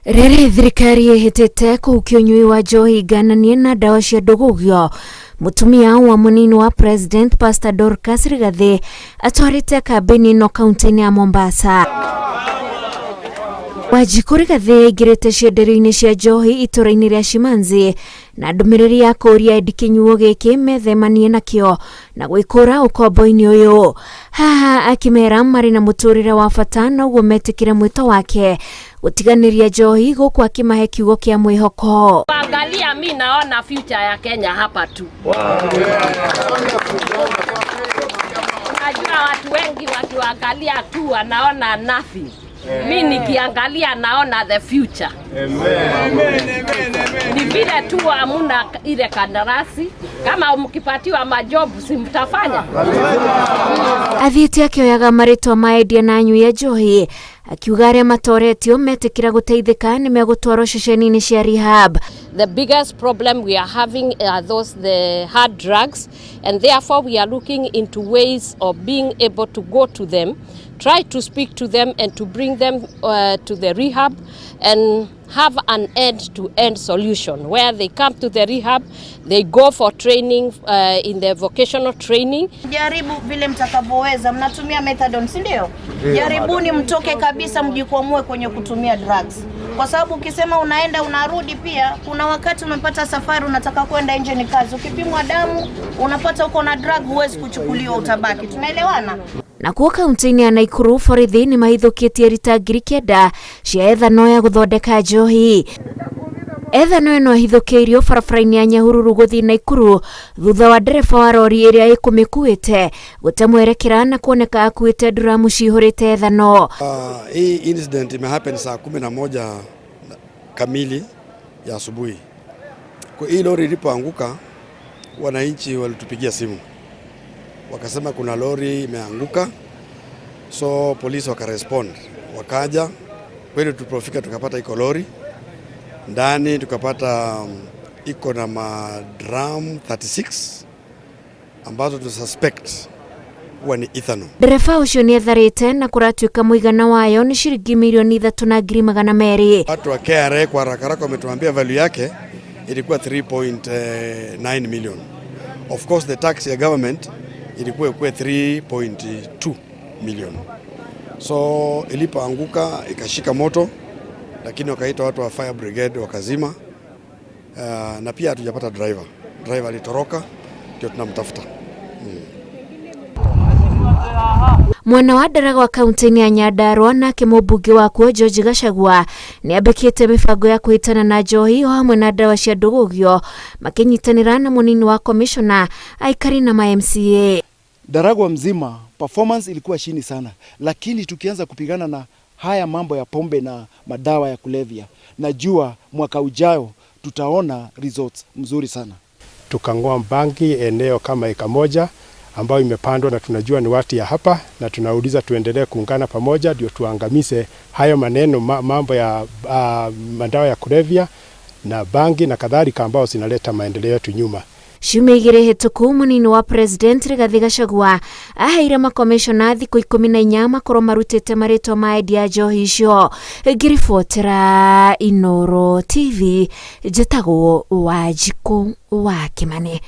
Rĩrĩ thirikari ĩhĩtĩte kũhukia ũnyui wa njohi ngananie na ndawa cia ndũgũgio, mũtumia wa mũnini wa president Pastor Dorcas Rigathi atwarĩte kambĩini ĩno kaunti-inĩ ya Mombasa. Wanjikũ Rigathi aingĩrĩte cienderio-inĩ cia njohi itũra-inĩ rĩa Shimanzi na ndũmĩrĩri ya kũũria endi kĩnyuo gĩkĩ methemanie nakĩo na gwĩkũra ũkombo-inĩ ũyũ. Haha akĩmera marĩ na mũtũrĩre wa bata na ũguo metĩkĩre mwĩto wake gũtiganĩria njohi gũkũ akĩmahe kiugo kĩa mwĩhoko. Angalia, mi naona future ya Kenya hapa tu. Unajua watu wengi wakiangalia tu wanaona nothing. Mi nikiangalia naona the future. Ni vile tu hamuna ile kandarasi. Kama mkipatiwa majob si mtafanya? Athiĩte akĩoyaga marĩtwa ma endia na anyui a njohi akiuga arĩa matoretio metĩkĩra gũteithĩka nĩ megũtwarwo ceceni-inĩ cia rehab. The biggest problem we are having are those the hard drugs, and therefore we are looking into ways of being able to go to them, try to speak to them and to bring them to the rehab and have an end-to-end solution where they come to the rehab, they go for training in the vocational training. Jaribu vile mtakavyoweza, mnatumia methadone, si ndio? Jaribuni mtoke kabisa, mjikwamue kwenye kutumia drugs, kwa sababu ukisema unaenda unarudi, pia kuna wakati umepata safari, unataka kwenda nje, ni kazi. Ukipimwa damu unapata uko na drug, huwezi kuchukuliwa, utabaki. Tunaelewana? Nakuo kaunti-inĩ ya Naikuru borithi nĩ mahithũkĩtie rita 9,000 cia ethano ya gũthondeka njohi. Ethano ĩno ĩhithũkĩirio barabara-inĩ ya Nyahururu gũthiĩ Naikuru thutha wa ndereba wa rori ĩrĩa ĩkũmĩkuĩte gũte mwerekera na kuoneka akuĩte nduramu cihũrĩte ethano. Hii incident imehappen saa 11 kamili ya asubuhi. Kwa hii lori ilipoanguka, wananchi walitupigia simu wakasema kuna lori imeanguka, so polisi wakarespond, wakaja kweli. Tulipofika tukapata iko lori ndani, tukapata iko na madrum 36 ambazo tu suspect kuwa ni ethanol. Ndereba ũcio nĩ etharĩte na kũratuĩka mũigana wayo nĩ ciringi 3,200,000. Watu wa KRA kwa haraka haraka wametuambia value yake ilikuwa 3.9 million. Of course the tax ya government ilikuwa ikuwe 3.2 million. So ilipoanguka ikashika moto, lakini wakaita watu wa fire brigade wakazima. Na pia hatujapata driver. Driver alitoroka, ndio tunamtafuta. Mwena wa Ndaragwa kaunti-inĩ ya Nyandarua nake mũmbunge wakuo George Gachagua nĩ ambĩkĩte mĩbango ya kũhĩtana na njohi o hamwe na ndawa cia ndũgũgio makĩnyitanĩra na mũnini wa komishona aikari na ma MCA. Ndaragwa mzima performance ilikuwa chini sana, lakini tukianza kupigana na haya mambo ya pombe na madawa ya kulevya, najua mwaka ujao tutaona results mzuri sana. Tukang'oa bangi eneo kama eka moja ambayo imepandwa na tunajua ni watu ya hapa, na tunauliza tuendelee kuungana pamoja ndio tuangamize hayo maneno mambo ya madawa ya kulevya na bangi na kadhalika ambao zinaleta maendeleo yetu nyuma. Ciumia 2 hĩtũku mũnini wa president Rigathi Gachagua aheire makomishona thikũ 14 makorwo marutĩte marĩtwa ma endia a njohi icio. Ngĩribotera Inooro TV njĩtagwo Wanjikũ wa Kĩmani.